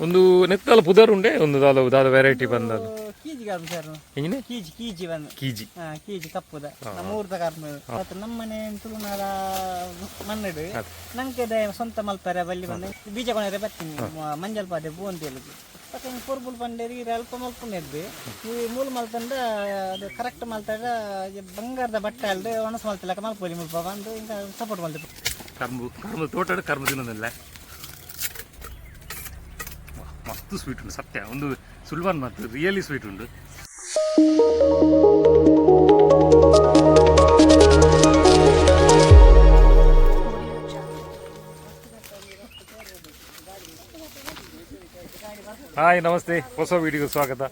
ಒಂದು ನೆತ್ತಲ ಪುದರ್ ಉಂಡೆ ಒಂದು ದಾದ ದಾದ ವೆರೈಟಿ ಬಂದದ್ದು. ಕೀಜಿ ಕರ್ಮ ಸರ್. ಎಂಜಿನ? ಕೀಜಿ, ಕೀಜಿ ಬಂದು. ಕೀಜಿ. ಹಾ, ಕೀಜಿ ಕಪ್ಪುದ, ನಮ್ಮ ಊರ್ದ ಕರ್ಮ. ಮತ್ತು ನಮ್ಮನೆ ತುಳುನಾಡ ಮಣ್ಣಡು ನಂಗೆ ಸ್ವಂತ ಮಲ್ಪರೆ ಬಲ್ಲಿ ಬಂದು ಬೀಜ ಕೊನೆರೆ ಬರ್ತೀನಿ ಮಂಜಲ್ ಪಾದೆ ಪೂ ಅಂತ ಹೇಳುದು. ಮತ್ತೆ ಹಿಂಗೆ ಪೊರ್ಬುಲ್ ಪಂಡೇರಿ ಅಲ್ಪ ಮಲ್ಪುನೆದ್ದು. ಈ ಮೂಲು ಮಲ್ತಂಡ ಅದು ಕರೆಕ್ಟ್ ಮಲ್ತಾಗ ಬಂಗಾರದ ಬಟ್ಟೆ ಅಲ್ದೆ ಒಣಸು ಮಲ್ತಿಲ್ಲಕ ಮಲ್ಪೊಲಿ ಮುಲ್ಪ ಬಂದು ಹಿಂಗೆ ಸಪೋರ್ಟ್ ಮಲ್ತಿ. ಕರ್ಮು, ಕರ್ಮ ತೋಟದ ಕರ್ಮ ತಿನ್ನೋದಿಲ್ಲ. ಮಸ್ತ್ ಸ್ವೀಟ್ ಉಂಟು, ಸತ್ಯ. ಒಂದು ಸುಲ್ವಾನ್ ಮತ್ತು ರಿಯಲಿ ಸ್ವೀಟ್ ಉಂಟು. ಹಾಯ್, ನಮಸ್ತೆ, ಹೊಸ ವಿಡಿಯೋಗೆ ಸ್ವಾಗತ.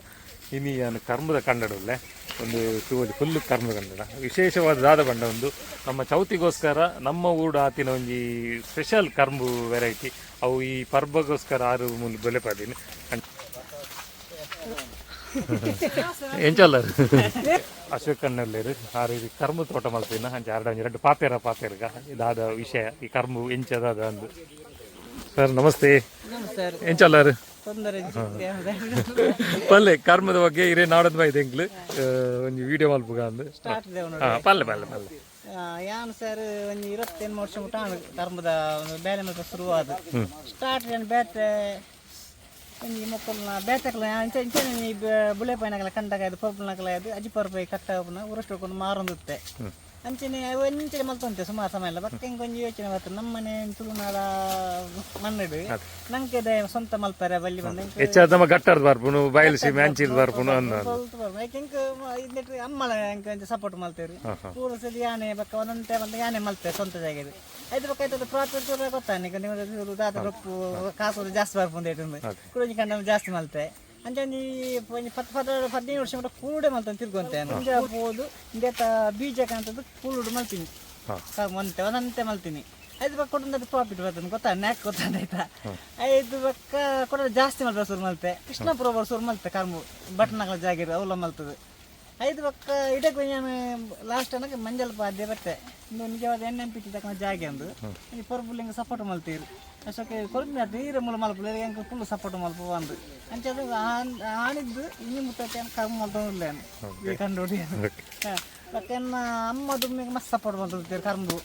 ಇನ್ನು ನಾನು ಕರ್ಮದ ಕನ್ನಡಲ್ಲೇ ಒಂದು ತೂವಲಿ ಫುಲ್ಲು ಕರ್ಮದ ಕನ್ನಡ. ವಿಶೇಷವಾದ ದಾದ ಬಂಡ ಒಂದು ನಮ್ಮ ಚೌತಿಗೋಸ್ಕರ ನಮ್ಮ ಊಡು ಆತಿನ ಒಂಜಿ ಸ್ಪೆಷಲ್ ಕರ್ಂಬು ವೆರೈಟಿ. ಅವು ಈ ಪರ್ಬಗೋಸ್ಕರ ಆರು ಮೂಲು ಬೆಲೆಪಾದಿನಿ ಎಂಚಲ್ಲ ಅಶೋಕ್ ಕಣ್ಣಲ್ಲೇರು ಆರು ಇದು ಕರ್ಮು ತೋಟ ಮಲ್ತಿನ. ಅಂಚ ಆರ್ಡ ಒಂಜಿ ರಡ್ಡು ಪಾತೆರ ಪಾತೆರ್ಗ ಇದಾದ ವಿಷಯ ಈ ಕರ್ಮು ಎಂಚದಾದ ಅಂದು. ಸರ್, ನಮಸ್ತೆ. ಸರ್. ಎಂಚಲ್ಲಾರು? ತೊಂದರೆ. ಪಲ್ಲೆ, ಕರ್ಮದ ಬಗ್ಗೆ ಇರೇ ನಾಡದ್ ಬೈದೆ ಎಂಕ್ಲು ಒಂಜಿ ವಿಡಿಯೋ ಮಲ್ಪುಗ ಅಂದು. ಸ್ಟಾರ್ಟ್ ದೇವ್. ಹಾ, ಪಲ್ಲೆ ಪಲ್ಲೆ ಪಲ್ಲೆ. ಯಾನ್ ಸರ್ ಒಂಜಿ 28 ವರ್ಷ ಮುಟ್ಟ ಕರ್ಮದ ಒಂದು ಬೇಲೆ ಮಲ್ಪ ಶುರುವಾದ ಸ್ಟಾರ್ಟ್. ಏನು ಬೇತೆ ಒಂಜಿ ಮೊಕ್ಕಲ್ನ ಬೇತೆಕ್ಲ ಅಂಚೆ ಇಂಚನೆ ಈ ಬುಳೆ ಪೈನಕಲ ಕಂಡಕ ಇದು ಪರ್ಪುನಕಲ ಇದು ಅಜ್ಜಿ ಪರ್ಪೈ ಕಟ್ಟ ಉರಷ್ಟು ಕೊಂಡು ಮಾರೊಂದುತ್ತೆ. ಅಂಚನೆ ಅವು ಅಂಚನೆ ಮಲ್ತೊಂತೆ ಸುಮಾರು ಸಮಯ ಎಲ್ಲ. ಬಟ್ ಹಿಂಗೆ ಒಂಜಿ ಯೋಚನೆ ಬರ್ತದೆ, ನಮ್ಮನೆ ತುಳುನಾಡ ಮಣ್ಣಡು ನಂಗೆ ಸ್ವಂತ ಮಲ್ಪರೆ ಬಲ್ಲಿ ಬಂದ. ಹೆಚ್ಚಾದ ನಮ್ಮ ಗಟ್ಟರ್ದು ಬರ್ಪುನು, ಬಯಲು ಸೀಮೆ ಅಂಚಿದ್ ಬರ್ಪುನು ಅಂದ. ಸ್ವಲ್ಪ ಬರ್ಪುನು. ಯಾಕೆ ಇಂಕ್ ಇಂದೆಟ್ ಅಮ್ಮಳ ಎಂಕ್ ಒಂಜಿ ಸಪೋರ್ಟ್ ಮಲ್ತೇರು. ಪೂರ ಸರಿ ಯಾನೆ ಬೊಕ್ಕ ಒಂದೊಂತೆ ಬಂದ ಯಾನೆ ಮಲ್ತೆ ಸ್ವಂತ ಜಾಗದ. ಐದು ಬೊಕ್ಕ ಐತದ ಪ್ರಾಫಿಟ್ ಗೊತ್ತಾ ನಿಕ ನೀವು ದಾತ ರೊಪ್ಪು ಕಾಸು ಜಾಸ್ತಿ ಬರ್ಪುಂದು ಏಟುಂದು ಕುಡೊಂಜಿ ಕಂಡ ಜಾಸ್ತಿ ಮಲ್ತೆ. ಅಂಚ ಒಂಜಿ ಒಂಜಿ 10 10 15 ವರ್ಷ ಮುಟ್ಟ ಕೂಡೆ ಮಲ್ತಂದು ತಿರ್ಗೊಂತೆ. ಇಂಚ ಪೋದು ಇಂದೆತ ಬೀಜ ಕಾಂತದ್ದು ಕೂಳುಡು ಮಲ್ತೀನಿ. ಒಂತೆ ಒಂದಂತೆ ಮಲ್ತೀನಿ. ಐದು ಬೊಕ್ಕ ಕೊಟ್ಟಂದದ್ದು ಪ್ರಾಫಿಟ್ ಬರ್ತದೆ ಗೊತ್ತಾ ನ್ಯಾಕ್ ಗೊತ್ತಾಂಡ ಆಯ್ತಾ. ಐದು ಬೊಕ್ಕ ಕೊಡ ಜಾಸ್ತಿ ಮಲ್ಪ ಶುರು ಮಲ್ತೆ. ಕೃಷ್ಣಪುರ ಬರ್ ಶುರು ಮಲ್ತೆ ಕರ್ಮು ಬಟ್ನಗಳ ಜಾಗಿರ ಅವಲ ಮಲ್ತದೆ. ಐದು ಬೊಕ್ಕ ಇಡಕ್ಕೆ ನಾನು ಲಾಸ್ಟ್ ಅನ್ನಕ್ಕೆ ಮಂಜಲ್ ಪಾದ್ಯ ಬತ್ತೆ. ಇಂದು ನಿಜವಾದ ಎನ್ ಎಂ ಪಿ ಟಿ ತಕ್ಕ ಜಾಗೆ ಅಂದು ಈ ಪೊರ್ಬುಲಿಂಗ್ ಸಪೋರ್ಟ್ ಮಲ್ತೀರು. ಅಷ್ಟಕ್ಕೆ ಕೊರ್ಪಿನ ನೀರು ಮೂಲ ಮಲ್ಪುಲ ಎಂಕ್ ಫುಲ್ ಸಪೋರ್ಟ್ ಮಲ್ಪ ಬಂದು. ಅಂಚ ಅದು ಆಣಿದ್ದು ಇನ್ನು ಮುಟ್ಟಕ್ಕೆ ಕರ್ಮ ಮಲ್ತೊಂದಿಲ್ಲ ಈ ಕಂಡು. ಬೊಕ್ಕ ಎನ್ನ ಅಮ್ಮ ದುಮ್ಮಿಗೆ ಮಸ್ತ್ ಸಪೋರ್ಟ್ ಮಲ್ತೊಂದಿರ್ತೀರು ಕರ್ಮು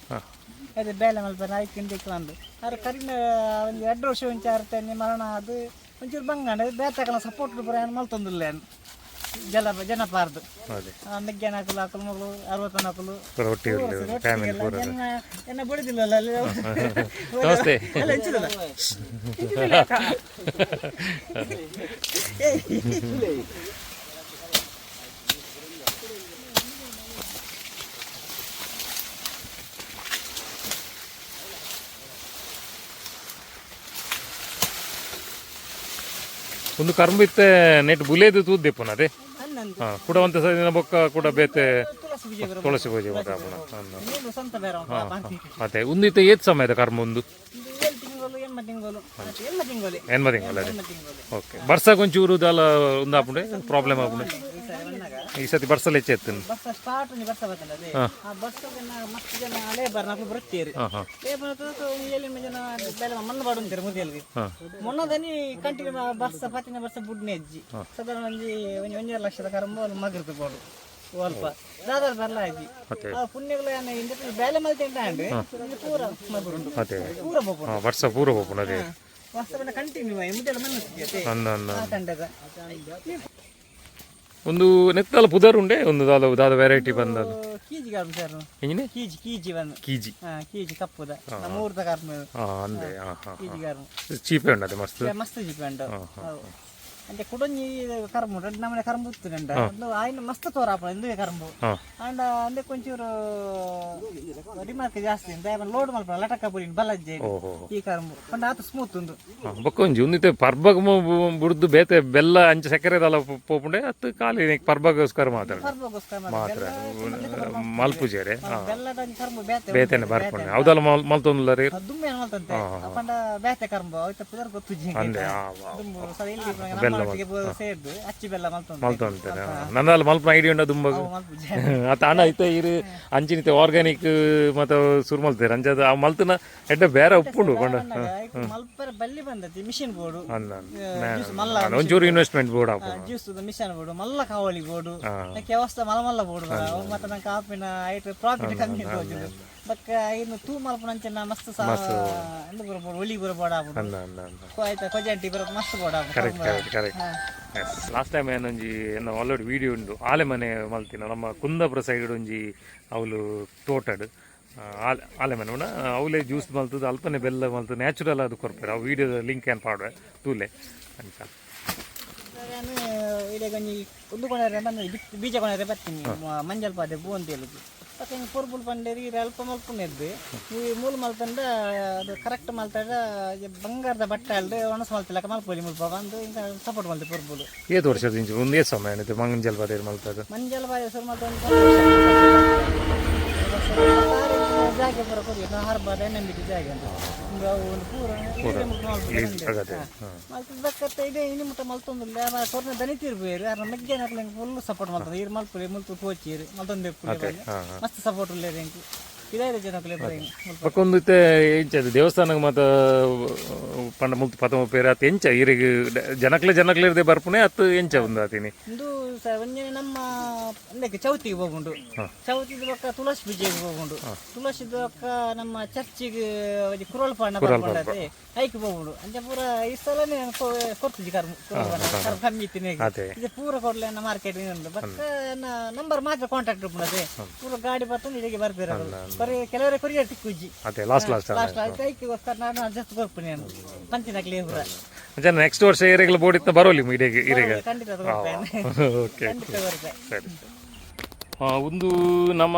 ಅದೇ ಬೇಲೆ ಮಲ್ಪೆನ ಐಕ್ ಇಂದಿಕ್ ಬಂದು. ಆರು ಕರಿನ ಒಂದು 2 ವರ್ಷ ಒಂಚ ಆರ್ತೇನೆ ಮರಣ ಅದು ಒಂಚೂರು ಬಂಗಾಂಡ ಬೇತಕಲ ಸಪೋರ್ಟ್ ಪೂರ ಏನು ಮಲ್ತೊಂದಿಲ್ಲ ಏನು ಜಲ ಜನಪಾರ್ದು. ಅದೇ. ಮೆಗ್ಗನ ಹಾಕಲು ಹಾಕಲು ಮಗಳು ಅರವತ್ತನ ಹಾಕಲು. ಪೂರ ಒಟ್ಟಿಗೆ ಉಲ್ಲೇರು, ಫ್ಯಾಮಿಲಿ ಪೂರ. ಎನ್ನ ಬಡಿದಿಲ್ಲಲ್ಲ ಅಲ್ಲಿ. ನಮಸ್ತೆ. ಅಲ್ಲ, ಎಂಚಿದಲ್ಲ. ಒಂದು ಕರ್ಮು ಇತ್ತೆ ನೆಟ್ ಬುಲೇದು ತೂದ್ದೆಪ್ಪುನ ಅದೇ. ಅನ್ನಂದು. ಹಾ, ಕೂಡ ಒಂತೆ ಸದಿನ ಬೊಕ್ಕ ಕೂಡ ಬೇತೆ. ತುಳಸಿ ಬೀಜ ಬರೋ. ತುಳಸಿ ಪೂಜೆ ಮಾತ್ರ ಆಪುನ ಅಂದು. ನೀನು ಸ್ವಂತ ಬೇರೆ ಬಾಕಿ. ಮತ್ತೆ ಒಂದು ಇತ್ತೆ ಏತ್ ಸಮಯದ ಕರ್ಮ ಒಂದು? ಇದು 7 ತಿಂಗಳು, 8 ತಿಂಗಳು, 8 ತಿಂಗಳು. ಎನ್ಮ ತಿಂಗಳು ಅದೇ. 8 ತಿಂಗಳು. ಓಕೆ, ಬರ್ಸಕ್ಕೆ ಒಂಚೂರು ದಾಲ ಒಂದು ಆಪುಂಡೆ ಪ್ರಾಬ್ಲಮ್ ಆಪುಂಡೆ. ಈ ಸರಿ ಬಂದಾಗ ಈ ಸತಿ ಬರ್ಸಲ ಹೆಚ್ಚು. ಬರ್ಸ ಸ್ಟಾರ್ಟ್ ಒಂಜಿ ಬರ್ಸ ಬರ್ತದೆ ಅದೇ. ಆ ಬರ್ಸ ಮಸ್ತ್ ಜನ ಲೇಬರ್ ನಕಲು ಬರ್ತೀರಿ. ಹಾಂ ಹಾಂ ಲೇಬರ್ ಏಳೆಂಟು ಜನ ಬೇಲೆ ಮಣ್ಣು ಬಾಡುಂತೀರಿ ಮುದಿಯಲ್ಗೆ. ಮೊನ್ನದನಿ ಕಂಟಿನ್ಯೂ ಬರ್ಸ ಪತ್ತಿನ ಬರ್ಸ ಬುಡ್ನೆ ಅಜ್ಜಿ ಸಾಧಾರಣ ಒಂಜಿ ಒಂಜಿ 1.5 ಲಕ್ಷದ ಕರಂಬ ಮಗರ್ದು ಬೋಡು ಅಲ್ಪ ದಾದಾರ್ ಬರ್ಲ ಅಜ್ಜಿ. ಮತ್ತೆ? ಆ ಪುಣ್ಯಗಳು ಏನ ಇಂದ ಬೇಲೆ ಮಲ್ತೆ ಅಂಡ್ ಪೂರ ಮಗುರುಂಡು. ಮತ್ತೆ? ಪೂರ ಬೋಪುಂಡು. ಹಾಂ, ವರ್ಷ ಪೂರ ಪೋಪುಂಡು ಅದೇ. ವರ್ಷ ಬಂದ ಕಂಟಿನ್ಯೂ ಮುದ್ದೆಲ್ಲ ಮಣ್ಣು ಸಿಕ್ಕತ್ತೆ. ಅನ್ನ ಅನ್ನ. ಆ ತಂಡದ ಒಂದು ನೆತ್ತಲ ಪುದರ್ ಉಂಡೆ ಒಂದು ದಾದ ದಾದ ವೆರೈಟಿ ಬಂದದ್ದು? ಕೀಜಿ ಕರ್ಮ ಸರ್. ಎಂಜಿನ? ಕೀಜಿ, ಕೀಜಿ ಬಂದು. ಕೀಜಿ. ಹಾ, ಕೀಜಿ ಕಪ್ಪುದ, ನಮ್ಮ ಊರ್ದ ಕರ್ಮ. ಹಾಂ, ಅಂದೆ, ಹಾಂ ಹಾಂ. ಕೀಜಿ ಕರ್ಮ. ಚೀಪೆ ಉಂಡು ಅದೇ ಮಸ್ತ್. ಮಸ್ತ್ ಜಿಪೆ ಉಂಡು. ಹೌದು. ಅಂಚೆ ಕುಡೊಂಜಿ ಕರ್ಮು ರಡ್ಡ್ ನಮೂನೆ ಕರ್ಮು ಉತ್ತುಂಡ. ಒಂದು ಆಯ್ನ ಮಸ್ತ್ ತೋರಾಪುಂಡು ಇಂದುವೆ ಕರ್ಮು. ಆಂಡ ಅಂದೆ ಕೊಂಚೂರು ರಿಮಾರ್ಕ್ ಜಾಸ್ತಿ ಉಂಡು. ದಾಯೆ ಲೋಡ್ ಮಲ್ಪುನ ಲಟಕ ಪುರಿನ್ ಬಲಜ್ಜೆ. ಓಹೋ. ಈ ಕರ್ಮು ಪಂಡ ಆತು ಸ್ಮೂತ್ ಉಂಡು. ಬೊಕ್ಕ ಒಂಜಿ ಒಂದಿತ್ತೆ ಪರ್ಬಗ್ ಬುಡ್ದು ಬೇತೆ ಬೆಲ್ಲ ಅಂಚ ಸಕ್ಕರೆ ದಾಲ ಪೋಪುಂಡೆ ಅತ್ತು ಖಾಲಿ ಪರ್ಬಗೋಸ್ಕರ ಮಾತ್ರ? ಪರ್ಬಗೋಸ್ಕರ ಮಾತ್ರ ಮಲ್ಪುಜೆರೆ? ಹಾಂ. ಬೆಲ್ಲದ ಒಂಜಿ ಕರ್ಮು ಬೇತೆ. ಬೇತೆನೆ ಬರ್ಪುಂಡೆ ಹೌದಲ್ಲ ಮಲ್ತೊಂದುಲ್ಲ ರೀ? ದುಮ್ಮೆ ಮಲ್ತಂತೆ. ಪಂಡ ಬೇತೆ ಕರ್ಮು ಅಯ್ತ ಪುದರ್ ಗೊತ್ತುಜ್ಜಿ. ಅಂದೆ, ಹಾಂ. ದುಂಬು ಸರಿ ಇಲ್ಲಿ ಬೆಲ್ಲ. ಅಮ್ಮನೊಟ್ಟಿಗೆ ಪೂರ ಸೇರ್ದು ಅಚ್ಚಿ ಬೆಲ್ಲ ಮಲ್ತೊಂದು. ಮಲ್ತೊಂತಾರೆ. ನನ್ನಲ್ಲಿ ಮಲ್ಪ ಐಡಿಯಾ ಉಂಡ ದುಂಬಗ್. ಮಲ್ಪುಜಿ. ಅತ್ತ ಅಣ್ಣ, ಇತ್ತೆ ಇರು ಅಂಚಿನಿತ್ತೆ ಆರ್ಗ್ಯಾನಿಕ್ ಮತ್ತು ಸುರು ಮಲ್ತೇರು. ಅಂಚದ ಆ ಮಲ್ತನ ಎಡ್ಡೆ ಬೇರೆ ಉಪ್ಪುಂಡು ಪಂಡ. ಮಲ್ಪರ ಬಲ್ಲಿ ಬಂದತಿ ಮಿಷಿನ್ ಬೋಡು. ಅಲ್ಲ. ಜ್ಯೂಸ್ ಮಲ್ಲ. ಒಂಚೂರು ಇನ್ವೆಸ್ಟ್ಮೆಂಟ್ ಬೋರ್ಡ್ ಆಪುಂಡು. ಜ್ಯೂಸ್ ಮಿಷನ್ ಬೋಡು, ಮಲ್ಲ ಕಾವಲಿ ಬೋಡು, ಅದಕ್ಕೆ ವ್ಯವಸ್ಥೆ ಮಲ್ಲ ಮಲ್ಲ ಬೋಡು. ಅವು ಮತ್ತೆ ನಂಗೆ ಕಾಪಿನ ಐಟ್ ಪ್ರಾಫಿಟ್ ಕಮ್ಮಿ ತೋಜುಂಡು. ಬೊಕ್ಕ ಇನ್ನು ತೂ ಮಲ್ಪುನ ಅಂಚಿನ ಮಸ್ತ್ ಸಾ ಅಂದು ಪೂರ ಬೋಡು, ಒಲಿ ಪೂರ ಬೋಡ ಆಪುಂಡು. ಅಲ್ಲ ಅಲ್ಲ ಅಲ್ಲ. ಆಯ್ತಾ, ಕೊಜಂಟಿ ಪೂರ ಮಸ್ತ್ ಬೋಡ ಆಪುಂಡು. Correct correct correct. Last time ಏನೊಂಜಿ ಎನ್ನ ಆಲ್ರೆಡಿ ವೀಡಿಯೋ ಉಂಡು, ಆಲೆ ಮನೆ ಮಲ್ತಿನ. ನಮ್ಮ ಕುಂದಾಪುರ ಸೈಡ್ ಒಂಜಿ ಅವಲು ತೋಟಡ್ ಆಲೆ ಆಲೆ ಮನೆ ಉಂಡ. ಅವಲೇ ಜ್ಯೂಸ್ ಮಲ್ತದ್ದು, ಅಲ್ಪನೆ ಬೆಲ್ಲ ಮಲ್ತು ನ್ಯಾಚುರಲ್ ಅದು ಕೊರ್ಪೇರು. ಆ ವೀಡಿಯೋದ ಲಿಂಕ್ ಏನು ಪಾಡುವೆ, ತೂಲೆ ಅಂಚ. ನಾನು ಇಡೀ ಒಂಜಿ ಉಂದು ಕೊಣರೆ ಬಂದು ಬೀಜ ಕೊಣರೆ ಬರ್ತೀನಿ ಮಂಜಲ್ ಪಾದೆ ಬೂ ಅಂತ ಹೇಳುದು. ಬೊಕ್ಕ ಹಿಂಗೆ ಪೊರ್ಬುಲ್ ಪಂಡೇರಿ ಅಲ್ಪ ಮಲ್ಪುನೆದ್ದು. ಈ ಮೂಲು ಮಲ್ತಂಡ ಅದು ಕರೆಕ್ಟ್ ಮಲ್ತಂಡ ಬಂಗಾರದ ಬಟ್ಟೆ ಅಲ್ದು ಒಣಸು ಮಲ್ತಿಲಕ ಮಲ್ಪೊಲಿ. ಮುಲ್ಪ ಬಂದು ಹಿಂಗೆ ಸಪೋರ್ಟ್ ಮಲ್ತೆ ಪೊರ್ಬುಲು. ಏತ್ ವರ್ಷದ ಇಂಚು ಒಂದೇ ಸಮಯ ಏನಿದೆ ಮಂಜಲ್ ಪಾದೆ ಮಲ್ತದ್ದು? ಮಂಜಲ್ ಪಾದೆ ಶುರು ಮಲ್ತ ಒಂದು 10 ವರ್ಷ. ಜಾಗೆ ಪೂರ ಕೊರಿ ಹರ್ಬದ ಎಣ್ಣೆ ಜಾಗೆ ಅಂತ ಒಂದು ಅವು ಒಂದು ಪೂರ ಇಡೀ ಮುಲ್ಪ ಮಲ್ಪುದು. ಅಗತೆ. ಮಲ್ತದ ಬಕ್ಕತ್ತ ಇದೇ ಇನಿ ಮುಟ್ಟ ಮಲ್ತೊಂದುಲ್ಲ. ಕೊರ್ನ ದನಿ ತೀರ್ಪೇರು ಅರ್ನ ಮಧ್ಯಾಹ್ನ ಅಕ್ಲೆಗ್ ಫುಲ್ ಸಪೋರ್ಟ್ ಮಲ್ತದ. ಈರ್ ಮಲ್ಪುಲೆ ಮುಲ್ತು ಪೋಚಿರ್ ಮಲ್ತೊಂದು ಇಪ್ಪುಲೆ. ಮಸ್ತ್ ಸಪೋರ್ಟ್ ಉಲ್ಲೆರ್ ಎಂಕ್ ಪಿದಾಯಿದ ಜನಕುಲೆ ಪೂರ ಮುಲ್ಪ. ಬೊಕ್ಕ ಒಂದು ಇತ್ತೆ ಎಂಚ ಅದು ದೇವಸ್ಥಾನಕ್ಕೆ ಮಾತ ಪಂಡ ಮುಲ್ತು ಪತಮ ಪೇರು ಅತ್ ಎಂಚ ಈರೆಗ್ ಜನಕ್ಲೆ ಜನಕ್ಲೆ ಬರ್ಪುನೆ ಅತ್ತು ಎಂಚ ಒಂದು ಆತಿನಿ? ಇಂದು ಸ ಒಂಜನೆ ನಮ್ಮ ಅಂದಕ್ಕೆ ಚೌತಿಗೆ ಹೋಗುಂಡು. ಚೌತಿದ ಬೊಕ್ಕ ತುಳಸಿ ಪೂಜೆಗೆ ಹೋಗುಂಡು. ತುಳಸಿ ಬೊಕ್ಕ ನಮ್ಮ ಚರ್ಚಿಗೆ ಒಂಜಿ ಕುರಲ್ ಪಾಂಡ ಬರ್ಪುಂಡತೆ, ಐಕ್ ಹೋಗುಂಡು. ಅಂಚ ಪೂರ ಈ ಸಲನೇ ಕೊರ್ತುಜಿ ಕರ್ಮ ಕುರಲ್ ಪಾಂಡ ಕರ್ಮ ಕಮ್ಮಿ ಇತ್ತಿನ. ಅದೇ. ಇದು ಪೂರ ಕೊಡ್ಲೆ ಮಾರ್ಕೆಟ್ ಉಂಡು. ಬೊಕ್ಕ ನಂಬರ್ ಮಾತ್ರ ಕಾಂಟ್ಯಾಕ್ಟ್ ಉಪ್ಪುಂಡತೆ. ಪೂರ ಗಾಡಿ ಬರ್ತುಂಡು, ಇಲ್ಲಿಗೆ ಬರ್ಪಿರ ಬರೀ. ಕೆಲವರೇ ಕೊರಿಯರ್ ತಿಕ್ಕುಜ್ಜಿ. ಅದೇ, ಲಾಸ್ಟ್ ಲಾಸ್ಟ್. ಲಾಸ್ಟ್ ಆಯ್ತು. ಐಕ್ಗೋಸ್ಕರ ನಾನು ಜಸ್ಟ್ ಕೊರ್ಪುನಿ ನಾನು ಪಂಚಿನಕ್ಲೆ ಪೂರ. ಅಂಚ ನೆಕ್ಸ್ಟ್ ವರ್ಷ ಏರೆಗ್ಲ ಬೋಡಿತ್ತ ಬರೋಲಿ ಇಡೆಗೆ ಇರೆಗ. ಖಂಡಿತ ಕೊರ್ಪೇನೆ. ಓಕೆ. ಖಂಡಿತ ಕೊರ್ಪೆ. ಸರಿ. ಒಂದು ನಮ್ಮ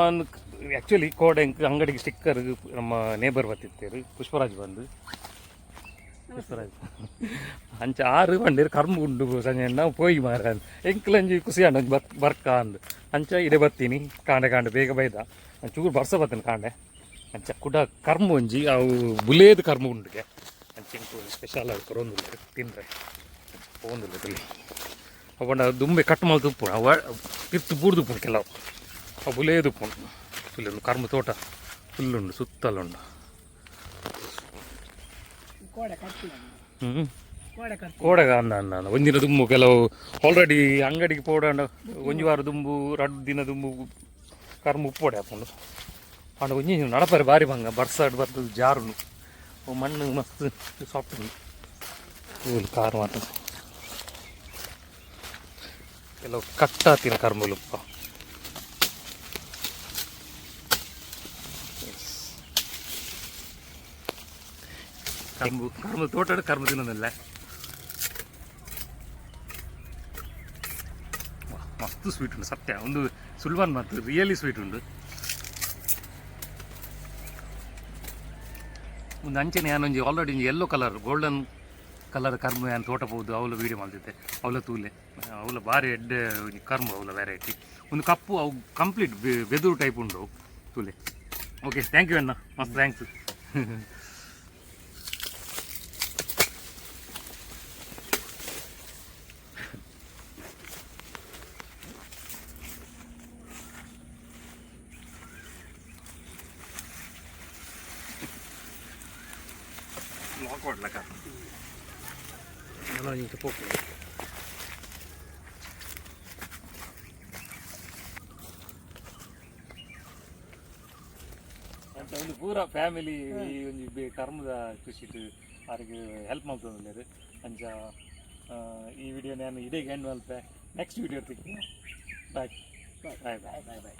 ಆ್ಯಕ್ಚುಲಿ ಕೋಡೆ ಅಂಗಡಿಗೆ ಸ್ಟಿಕ್ಕರ್ ನಮ್ಮ ನೇಬರ್ ಬತ್ತಿತ್ತೇರು ಪುಷ್ಪರಾಜ್ ಬಂದು. ಪುಷ್ಪರಾಜ್ ಅಂಚ ಆರು ಬಂಡೇರು ಕರ್ಮ ಉಂಡು ಸಂಜೆ ನಾವು ಪೋಯಿ ಮಾರ ಎಂಕ್ಲಂಜಿ ಖುಷಿ ಅಂಡ ಒಂಜಿ ಬರ್ ಬರ್ಕ ಅಂದ್. ಅಂಚ ಇಡೆ ಬತ್ತೀನಿ ಕಾಂಡೆ ಕಾಂಡೆ ಬೇಗ ಬೈದ ಚೂರು ಬರ್ಸ ಬತ್ತೀನಿ ಕಾಂಡೆ. ಅಂಚ ಕುಡ ಕರ್ಮ ಒಂಜಿ ಅವು ಬುಲೇದ್ ಕರ್ಮ ಉಂಡುಗೆ. ಅಂಚ ಎಂಕು ಸ್ಪೆಷಲ್ ಆಗಿ ಕೊರೊಂದುಲ್ಲೆರ್ ತಿನ್ರೆ ಪೋಂದುಲ್ಲೆ ತುಲಿ. ಅವು ದುಂಬೆ ಕಟ್ ಮಲ್ತ್ ಉಪ್ಪುಂಡು, ಅವು ತಿರ್ತು ಬೂರ್ದು ಉಪ್ಪುಂಡು ಕೆಲವು. ಅವು ಬುಲೇದು ಉಪ್ಪುಂಡು. ಫುಲ್ ಒಂದು ಕರ್ಮ ತೋಟ ಫುಲ್ ಉಂಡು, ಸುತ್ತಲುಂಡು. ಕೋಡೆ ಕಟ್ಟಿ. ಹ್ಞೂ. ಕೋಡೆ ಕಟ್ಟಿ. ಕೋಡಗ ಅಂದ ಅಂದ ಅಂದ ಒಂದಿನ ದುಂಬು ಕೆಲವು ಆಲ್ರೆಡಿ ಅಂಗಡಿಗೆ ಪೋಡಂಡ ಒಂಜಿ ವಾರ ದುಂಬು, ರಡ್ಡು ದಿನ ದುಂಬು ಕರ್ಮ ಉಪ್ಪೋಡೆ ಹಾಕೊಂಡು. ಆಂಡ ಒಂಜಿ ನಡಪರೆ ಬಾರಿ ಬಂಗ ಬರ್ಸಾಡ್ ಬರ್ತದೆ, ಜಾರುನು. ಅವು ಮಣ್ಣು ಮಸ್ತ್ ಸಾಫ್ಟ್ ಉಂಡು. ಫುಲ್ ಕಾರ್ ಮಾತ್ರ ಕೆಲವು ಕಟ್ಟಾತಿನ ಕರ್ಮುಲುಪ್ಪ. ಕರ್ಮು ಕರ್ಮ ತೋಟದ ಕರ್ಮ ತಿನ್ನೋದಲ್ಲ. ಮಸ್ತ್ ಸ್ವೀಟ್ ಉಂಟು ಸತ್ಯ. ಒಂದು ಸುಲ್ವಾನ್ ಮಾತು ರಿಯಲಿ ಸ್ವೀಟ್ ಉಂಟು. ಒಂದು ಅಂಚನೆ ಯಾನೊಂಜಿ ಆಲ್ರೆಡಿ ಒಂಜಿ ಯೆಲ್ಲೋ ಕಲರ್ ಗೋಲ್ಡನ್ ಕಲರ್ ಕರ್ಮ ಯಾನ್ ತೋಟ ಪೋದು ಅವಲ ವೀಡಿಯೋ ಮಲ್ತಿದ್ದೆ. ಅವಲ ತೂಲೆ, ಅವಲ ಬಾರಿ ಎಡ್ಡೆ ಒಂಜಿ ಕರ್ಮ ಅವಲ ವೆರೈಟಿ. ಒಂದು ಕಪ್ಪು ಅವು ಕಂಪ್ಲೀಟ್ ಬೆದುರು ಟೈಪ್ ಉಂಡು ಅವು. ತೂಲೆ. ಓಕೆ, thank you ಅಣ್ಣ, ಮಸ್ತ್ thanks. Lock ಕೊಡ್ಲಕ್ಕ ನಾನು ಇಂಚ ಪೋಪು. ಅಂತ ಒಂದು ಪೂರ ಫ್ಯಾಮಿಲಿ ಈ ಒಂಜಿ ಕರ್ಮದ ಖುಷಿಟ್ ಆರಿಗೆ ಹೆಲ್ಪ್ ಮಲ್ತೊಂದುಲ್ಲೆರ್. ಅಂಚ ಈ ವಿಡಿಯೋ ನಾನು ಇಡೀ ಎಂಡ್ ಮಲ್ಪೆ. ನೆಕ್ಸ್ಟ್ ವಿಡಿಯೋ ತಿಕ್ಕು. Bye bye bye. Bye boy.